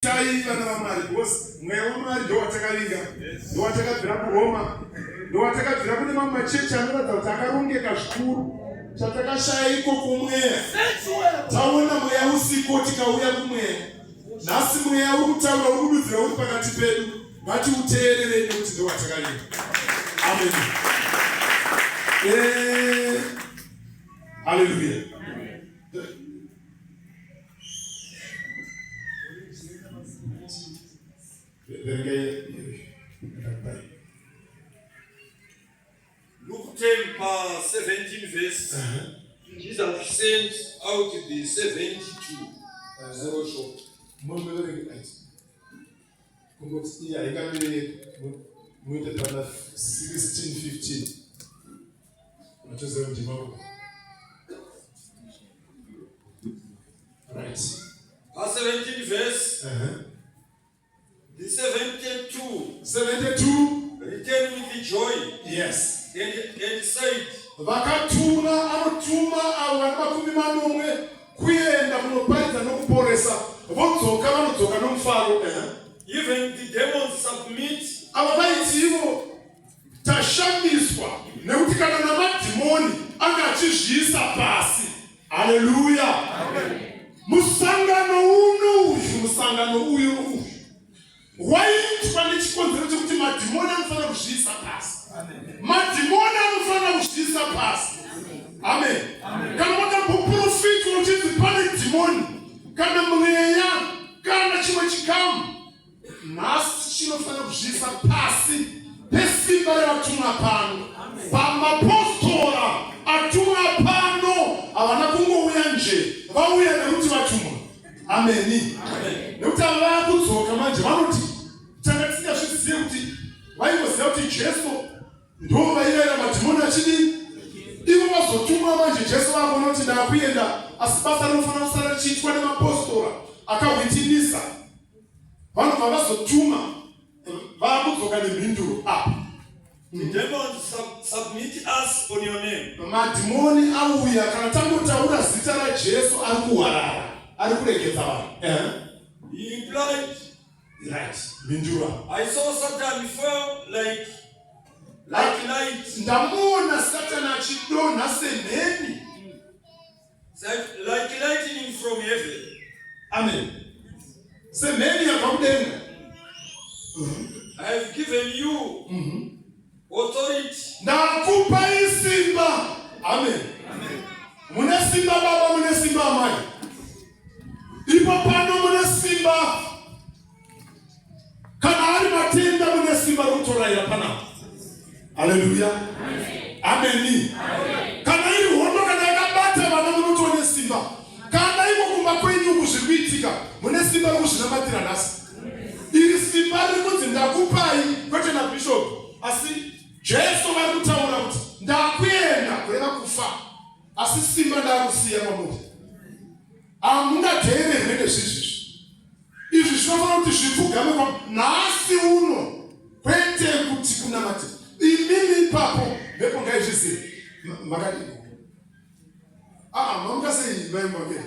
Tai vana vaMwari because mweya waMwari ndowatakavinga, ndowatakabvira kuRoma, ndowatakabvira kune mamwe machechi anoratidza kuti akarongeka zvikuru. Chatakashaya ikoko mweya. Taona mweya usiko tikauya kumweya. Nhasi mweya uri kutaura uri kududzira uri pakati pedu. Ngatiuteererei nekuti ndowatakavinga. Amen. Eh, hallelujah. Luke 10 pa 17 verse. Jesus sent out the 72. Zero short. Kungoti iye haingamire muite pana 16 15. Matoziva ndima uko. Right. Pa 17 verse. The 72. 72. Return with the joy. Yes. And said. Vakatuma anotuma avo vane 70 kuenda kunoparidza nokuporesa vodzoka vanodzoka nomufaro. Even the demons submit. Ava vaiti ivo tashamiswa nekuti kana namadhimoni anga achizviisa pasi. Haleluya! Musangano uno uyu, musangano uyu uyu waitwa nechikonzero chekuti madhimoni anofanira kuzviisa pasi. Madhimoni anofanira kuzviisa pasi. Amen. Kana wakamboprofitwa uchinzi pane dhimoni kana mweya kana chimwe chikamu Nhasi chinofanira kuzviisa pasi pesimba revatumwa pano. Pamapostora atumwa pano havana kungouya nje, vauya nekuti vatumwa. Ameni. Nekuti ava vakudzoka manje vanoti tanga tisingazvizive kuti vaingoziva kuti Jesu ndo vairaira madhimoni achidii ivo vazotumwa manje Jesu vakuona kuti ndakuenda, asi basa rinofanira kusara richiitwa nemapostora akahwitinisa vanobva vazotuma vakudzoka nemhinduro apa. The demons submit us on your name. Madhimoni auya kana tangotaura zita raJesu ari kuwarara, ari kuregedza vanhu. He replied, Right. Mhinduro. I saw Satan fall like light. Ndamuona Satan achidonha semheni. Like lightning from heaven. Amen. Semheni yabva kudenga. I have given you authority. Ndakupai simba. Amen. Mune simba baba, mune simba amai. Ipo pano mune simba. Kana ari matenda mune simba rokutorayira panapa. Haleluya. Ameni. Kana iri hondo kana yakabata vana munotova nesimba. Kana iko kumba kwenyu uku zviri kuitika mune simba rokuzvinamatira nhasi. Iri simba riri kunzi ndakupai kwete nabishop asi Jesu vari kutaura kuti ndakuenda kureva kufa asi simba ndakusiya kwamuri. Hamungateererwe nezvizvi. Izvi zvinofanira kuti zvipfugame kwa nhasi uno, kwete kuti kunamata imimi ipapo mhepo ngaizvizive. Makadii? Ah, mamuka sei mai mwake?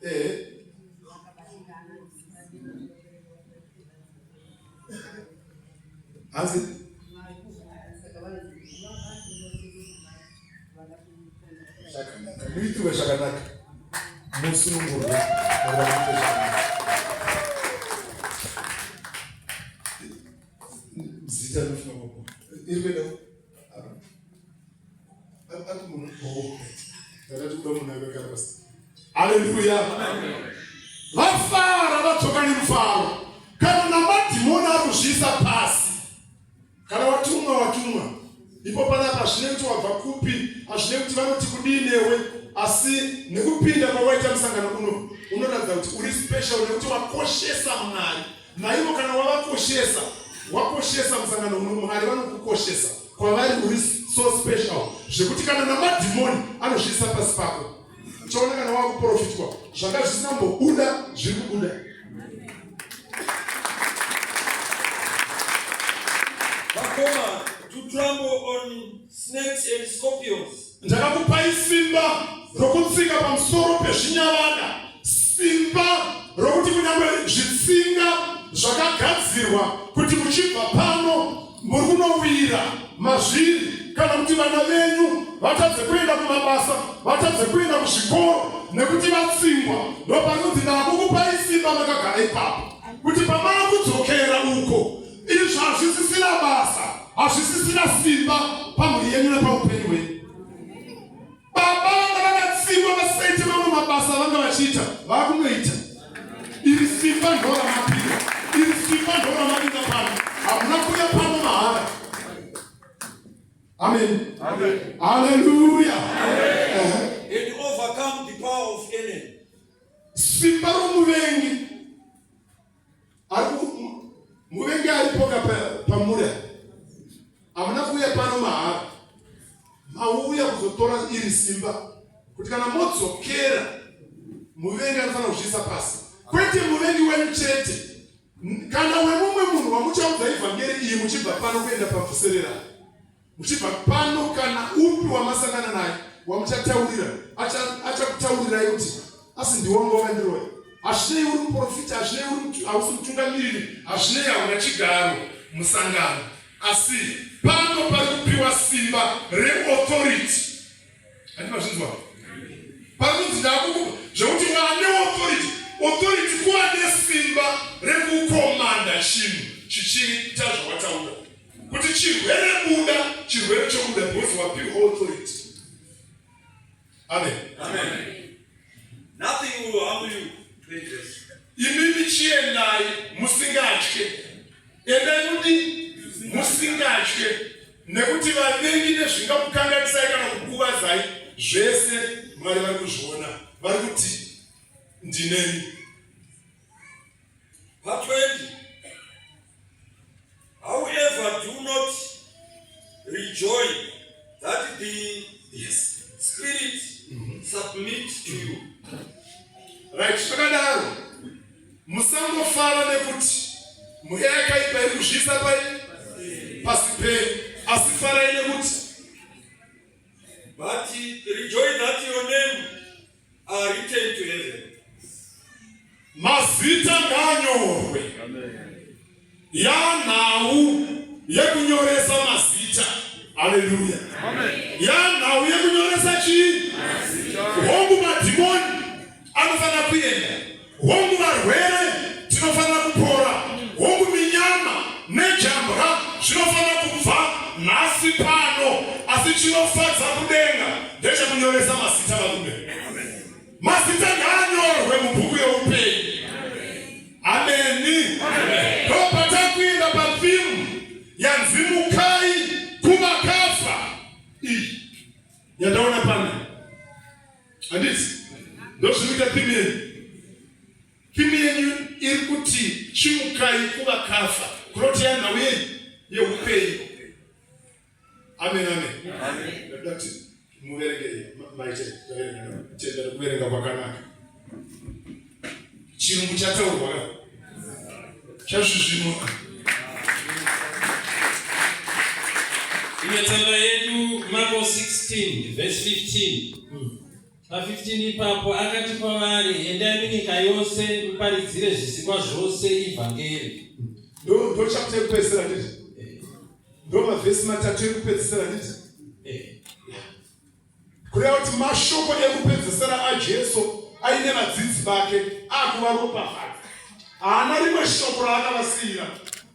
Eh. Hanzi zvakanaka muitirwe zvakanaka musunungurwe zita rinofunga iri kuenda ati munhu oh, ndakati kuda munhu akagara pasi haleluya vafara vadzoka nemufaro kana namadhimoni ari kuzviisa pasi Kana watumwa watumwa. Ipo panapa hazvinei kuti wabva kupi, hazvinei kuti vanoti kudii newe, asi nekupinda kwawaita musangano uno unoratidza kuti uri special nekuti wakoshesa Mwari. Naivo kana wavakoshesa, wakoshesa musangano uno, Mwari vanokukoshesa. Kwavari uri so special zvekuti kana namadhimoni anozviisa pasi pako. Uchaona kana wakuprofitwa zvanga zvisina mbobuda zviri kubuda. Vakoma, to trample on snakes and scorpions. Ndakakupai simba rokutsika pamusoro pezvinyavada, simba rokuti kunyange zvitsi Zvakagadzirwa kuti muchibva pano muri kunowira mazviri, kana kuti vana venyu vatadze kuenda kumabasa, vatadze kuenda kuzvikoro nekuti vatsingwa. Ndopanonzi ndakukupai simba makagara ipapo, kuti pamava kudzokera uko, izvo hazvisisina basa, hazvisisina simba pamhuri yenyu nepaupenyu hwenyu. Baba vanga vakatsikwa vasaite mamwe mabasa vanga vachiita vakunoita. Iri simba ndoramapiwa, iri simba ndoramadinga pano. Hamuna kuuya pano mahara. Amen. Amen. Hallelujah. Amen. And overcome the power of enemy. Simba romuvengi ari muvengi aripoka pamuri hamuna kuuya pano mahara, mauya kuzotora iri simba kuti kana modzokera muvengi anofanira kuzviisa pasi, kwete muvengi wenyu chete, kana wemumwe munhu wamuchaudza ivhangeri iyi muchibva pano kuenda pamvuserera, muchibva pano, kana upi wamasangana naye wamuchataurira achakutaurirai kuti asi ndiwangu wakandiroya. Hazvinei uri muprofita, hazvinei hausi mutungamiriri, hazvinei hauna chigaro musangano, asi pano pari kupiwa simba reauthority. Handiti mazvinzwa? Pari kunzi ndakukupa zvekuti wane authority. Authority kuva nesimba rekukomanda chinhu chichiita zvawataura. Kuti chirwere buda, chirwere chobuda because wapiwa authority. Amen. Amen. Nothing will harm you. Imimi chiendai musingatye. Endai mudi musingatye nekuti vavengi nezvingakukanganisai kana kukuvadzai zvese Mwari vari kuzviona, vari kuti ndinemi. Part 20. However, do not rejoice that the Yes. spirit submit to you. Right, zvakadaro musangofara nekuti mweya yakaipa iri kuzviisa pai pasi penyu, asi farai nekuti But rejoice that your name are written to heaven. Mazita ngaanyorwe. Yanhau yekunyoresa mazita. Haleluya. Yanhau yekunyoresa chii? Hongu madhimoni anofanira kuenda. Hongu varwere tinofanira kupora. Hongu minyama nejambwa zvinofanira kubva nhasi pano, asi chinofadza kudenga ndechekunyoresa mazita varume. Mazita ngaanyorwe mubhuku yeupenyu. Ameni. Ndopatakuenda pathimu yanzi mukai kuvakafa iyi yandaona pano. Handiti ndozvinoita thimu yenyu. Thimu yenyu iri kuti chimukai kuvakafa, kunoti yanhau yenyu yeupenyu. Amen, amen. Amen. Ndakuda kuti muverenge maite taverenga tenda kuverenga kwakanaka. Chirungu chataurwa ka chazvizvino. Imwe tsamba yedu Marko 16 verse 15. Pa 15 ipapo akati kwavari, endai munyika yose muparidzire zvisikwa zvose ivhangeri. Ndo ndo chapter yekupedzisira nditi. Ndo mavhesi matatu ekupedzisira nditi. Kureva kuti mashoko ekupedzisira aJesu aine vadzidzi vake akuvaropafadza. Haana rimwe shoko raakavasiira.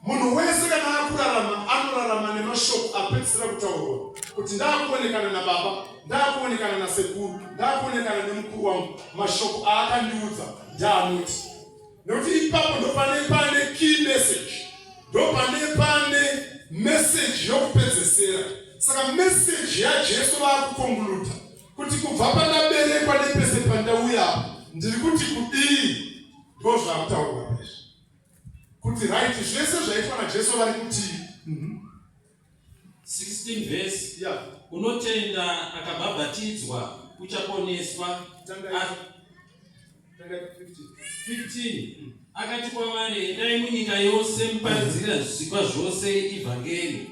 Munhu wese kana akurarama anorarama nemashoko apedzisira kutaurwa kuti ndakuonekana nababa, ndakuonekana nasekuru, ndakuonekana nemukuru wangu. Mashoko aakandiudza ndaanoti. Nekuti ipapo ndopane pane key message, ndopane pane message yokupedzesera. Saka message yaJesu vakukonkluda kuti kubva pandaberekwa nepese pandauya apa ndiri kuti kudii, ndozvakutaurwa izvi kuti right zvese zvaitwa naJesu vari kuti 16 verse yeah. Unotenda akabhabhatidzwa uchaponeswa. Tangai. Tangai 15. 15 akati kwavari, endai munyika yose muparidzire zvisikwa zvose ivhangeri.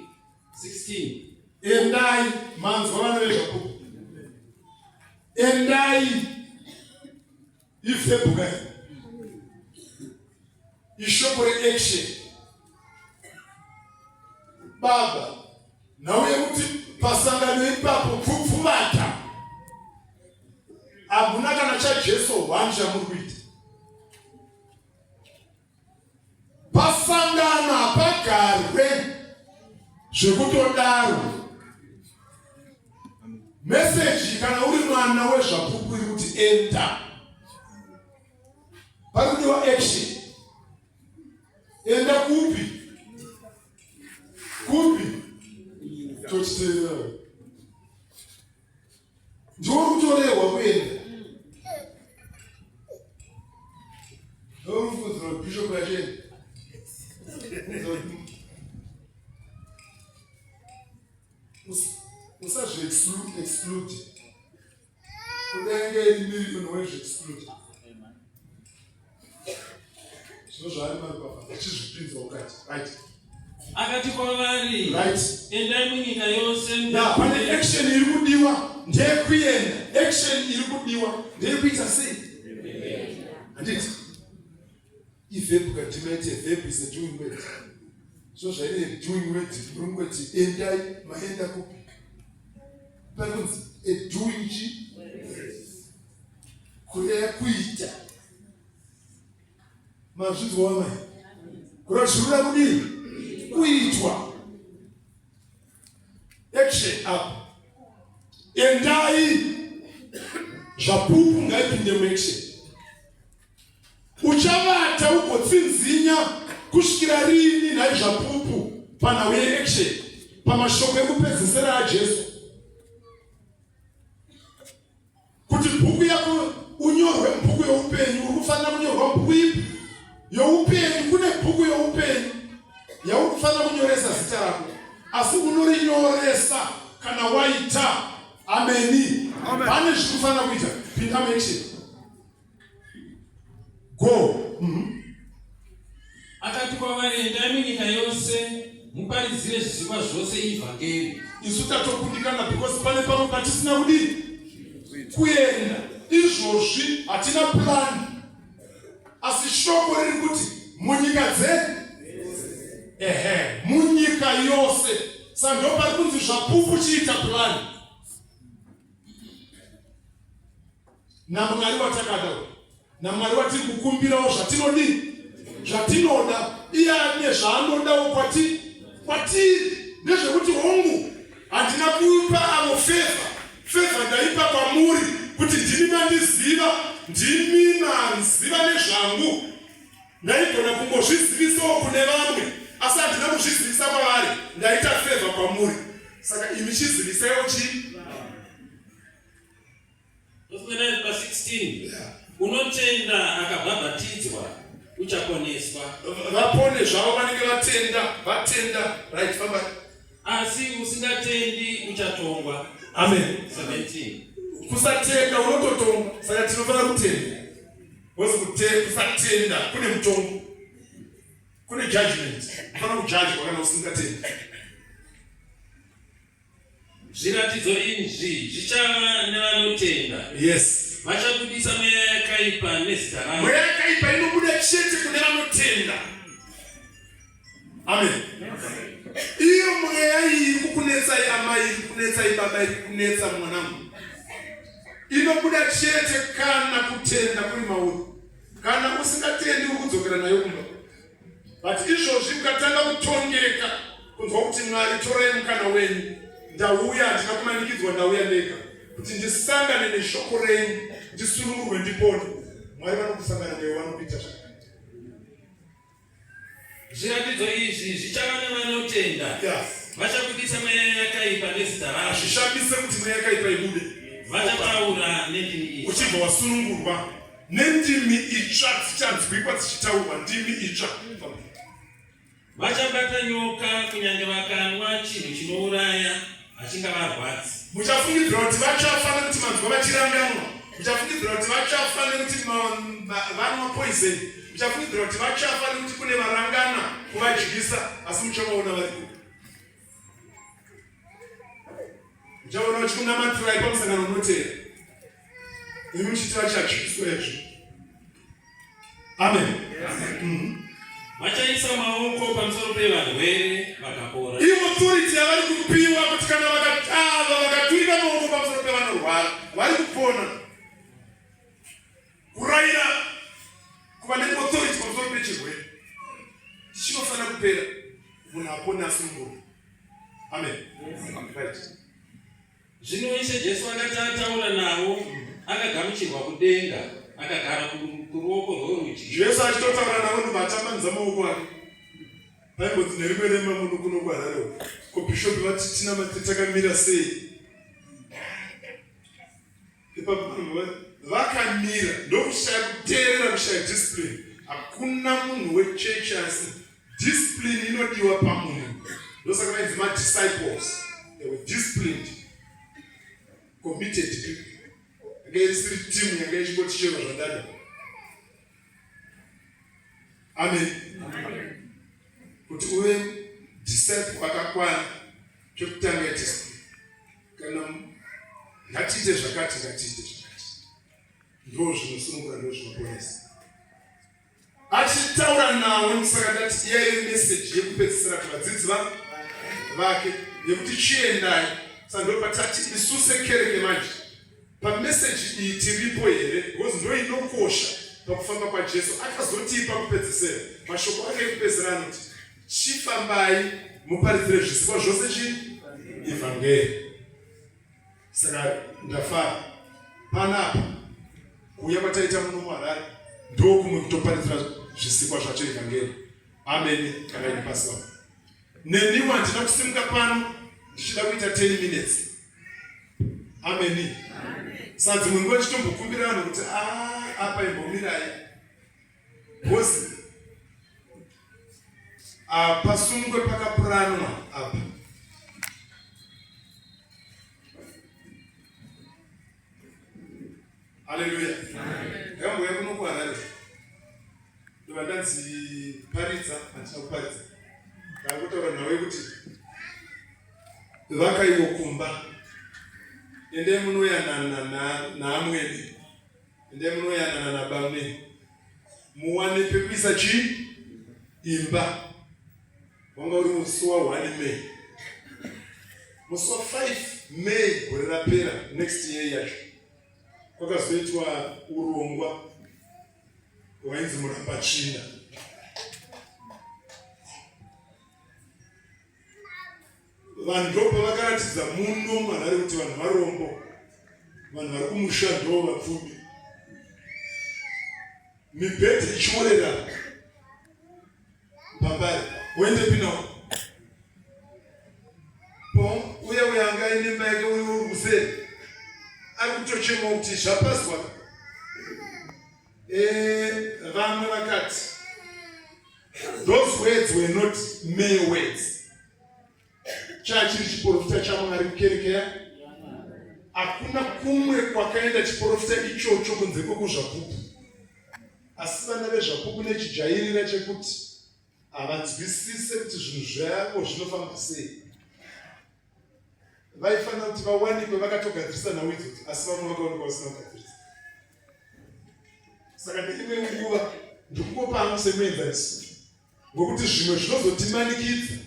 16 Endai, manzwa vana vezvapupu, endai ifebhuka. Ishoko reaction. Baba, nhau yekuti pasangano ipapo pfupfuvata hamuna kana chaJesu one chamuri kuita. Pasangano hapagarwe zvekutodaro. Meseji kana uri mwana wezvapupu iri kuti enda. Pari kudiwa action. Enda kupi? Kupi? Tochiteerera. Ndiwe uri kutorehwa kuenda. Ndiwe uri kufunzira bishop achienda. Usazvi exclude. Kudenge iri million wezvi exclude. Zvino zvaari maropafadzo achizvipinza ukati. Right. Akati kwavari, right. Endai munyika yose. Ya, pane action iri kudiwa ndeyekuenda. Action iri kudiwa ndeyekuita sei? Handiti? Iverb katimaite verb is a doing word. So zvaine doing word, muri kungoti endai maenda kupi? Pari kunzi a doing chi? Kureva kuita. Mazvinzwa wamai? Kureva zvinoda kudii? Kuitwa. Action up. Endai. Zvapupu ngaipinde muaction. Uchavata ugotsinzinya kusvikira riini nhai zvapupu panhau yeaction pamashoko ekupedzesera aJesu? Kuti bhuku yako unyorwe mubhuku youpenyu, uri kufanira kunyorwa mubhuku ipi youpenyu? Kune bhuku youpenyu yauri kufanira kunyoresa zita rako, asi unorinyoresa kana waita ameni. Pane zviri kufanira kuita, pinda muaction. Go. Akati kwavari, Endai munyika yose muparidzire zvisikwa zvose ivhangeri. Isu tatokundikana because pane pamwe patisina kudii kuenda. Izvozvi hatina plan, asi shoko riri kuti munyika dze ehe munyika yose. Saka ndopari kunzi zvapupu chiita plan. NaMwari watakada uyu, naMwari watiri kukumbirawo zvatinodii, zvatinoda. Iye ane zvaanodawo kwati kwatiri ndezvekuti hongu, handina kupa avo fevha, fevha ndaipa kwamuri kuti ndimi mandiziva, ndimi manziva nezvangu. Ndaigona kungozvizivisawo kune vamwe, asi handina kuzvizivisa kwavari, ndaita fevha kwamuri. Saka imi chizivisaiwo chii? Pa 16 Unotenda akabhabhatidzwa uchaponeswa. Vapone zvavo vanenge vatenda, vatenda. Right, famba. Asi usingatendi uchatongwa. Amen. 17 Kusatenda unototongwa. Saka tinofanira kutenda. Because kusatenda kune mutongo. Kune judgment. Unofanira kujudgwa kana usingatendi. Zviratidzo izvi zvichava nevanotenda. Yes. Vachabudisa mweya yakaipa nezita rangu. Mweya yakaipa inobuda chete kune vanotenda. Amen. Iyo mweya iyi iri kukunetsai amai, iri kukunetsai baba, iri kukunetsa mwanangu. Inobuda chete kana kutenda kuri mauri. Kana usingatendi uri kudzokera nayo kumba. But izvozvi ukatanga kutongeka kunzwa kuti Mwari torai mukana wenyu, ndauya, handina kumanikidzwa, ndauya ndega kuti ndisangane neshoko renyu, ndisunungurwe, ndipone. Mwari vanokusangana newe, vanokuita zvakanaka. Zviratidzo izvi zvichava nevanotenda. Yes. Vachabudisa mweya yakaipa nezita rangu. Hazvishamise kuti mweya yakaipa ibude. Vachataura nendimi itsva. Uchibva wasunungurwa. Nendimi itsva dzichanzwikwa dzichitaurwa ndimi itsva. Vachabata nyoka kunyange vakanwa chinhu chinouraya hachingavarwadzi. Muchafungidzira kuti vachafa nekuti manzwa vachiranganwa. Muchafungidzira kuti vachafa nekuti vanwa poison. Muchafungidzira kuti vachafa nekuti kune varangana kuvadyisa, asi muchavaona variko. Muchaona vachikunamatirai pamusangano unoteera. Imi muchiti vachadyiswa izvo. Amen. Vakaisa maoko pamusoro pevarwere vakapora. Iauthority yavari kupiwa kuti kana vakatava vakaturika maoko pamusoro pevanorwara vari kupona. Kurayira kuva neauthority pamusoro pechirwere chinofanira kupera munhu apone asunungurwe. Amen. Right. Zvino Ishe Jesu akati ataura navo, akagamuchirwa kudenga, akagara kuruoko rworudyi. Jesu achitotaura navo ndobva atambanudza maoko ake. Paimbonzi nerimwe rema muno kuno kuHarare uko. Ko bhishopi vati tinamate takamira sei? Ipapo vanhu vakamira ndokushaya kuteerera kushaya discipline. Hakuna munhu wechechi asi discipline inodiwa pamunhu. Ndosaka vainzi madisciples. They were disciplined, committed people. Yanga isiri team yanga ichingoti chero zvandada. Amen. Amen. Kuti uve disciple akakwana chekutanga discipline. Kana ngatiite zvakati ngatiite zvakati. Ndoo zvinosunungura ndoo zvinoponesa. Achitaura nawo saka ndati yaive message yekupedzisira kuvadzidzi vake yekuti chiendai. Saka ndopatati isu sekereke manje Pameseji iyi tiripo here? Because ndo inokosha pakufamba kwaJesu. Akazotii pakupedzesera? Mashoko ake ekupedzisira anoti, Chifambai muparidzire zvisikwa zvose chii? Evhangeri. Saka ndafara panapa kuuya kwataita muno muHarare ndokumwe kutoparidzira zvisikwa zvacho evhangeri. Ameni kana ini pasi pano. Neniwo handina kusimuka pano ndichida kuita 10 minutes. Ameni. Saka dzimwe nguva ndichitombokumbira vanhu kuti ah, apa imbomirai. Bosi apasungwe pakapuranwa apa. Haleluya. Ndakambouya kuno kuHarare. Ndobva ndanzi paridza, handina kuparidza. Ndakangotaura nhau yekuti vakaiwo kumba. Endai munoyanana naamwene. Endai munoyanana nabamnini. Muwane pekuisa chii? Imba. Wanga uri musi wa 1 May. Musi wa 5 May gore rapera next year yacho kwakazoitwa urongwa hwainzi murapatsvina. Vanhu ndopavakaratidza muno muHarare kuti vanhu varombo, vanhu vari kumusha ndo vapfumi. Mibhedha ichiorera pambari woendepi nawo po uya uya anga aine imba yake uri uri kuseri ari kutochema kuti zvapazwa eh, vamwe vakati those words were not mere words chachiri chiporofita chamwari kukerekeya hakuna kumwe kwakaenda chiporofita ichocho kunze kwekuzvapupu Asi vana veZvapupu nechijairira chekuti havanzwisise kuti zvinhu zvavo zvinofamba sei. Vaifanira kuti vawanikwe vakatogadzirisa nhau idzodzo, asi vamwe vakaonekwa vasina kugadzirisa. Saka neimwe nguva ndikungopa hangu semuenzaniso, ngokuti zvimwe zvinozotimanikidza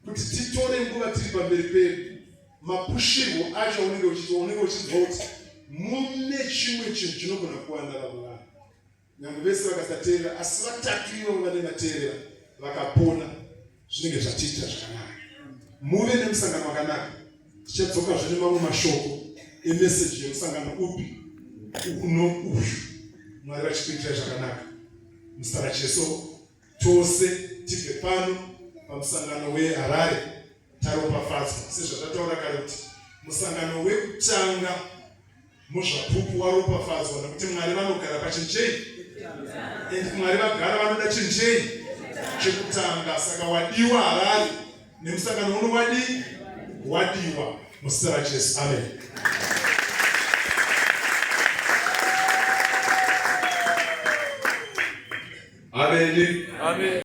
kuti titore nguva tiri pamberi pedu. Mapushirwo acho aunenge uchiitwa, unenge uchinzwa kuti mune chimwe chinhu chinogona kuwana vamwe vanhu, nyange vese vakasateerera, asi vatatu ivavo vane vateerera vakapona, zvinenge zvatiitira zvakanaka. Muve nemusangano wakanaka. Tichadzokazve nemamwe mashoko emeseji yemusangano upi uno uyu. Mwari vachikuitira zvakanaka. Muzita raJesu tose tibve pano pamusangano weHarare taropafadzwa sezvatataura kare kuti musangano wekutanga muzvapupu waropafadzwa nekuti Mwari vanogara pachinhu chei and Mwari vagara vanoda chinhu chei chekutanga. Saka wadiwa Harare nemusangano uno wadii wadiwa muzita raJesu, amen. Amen. Amen.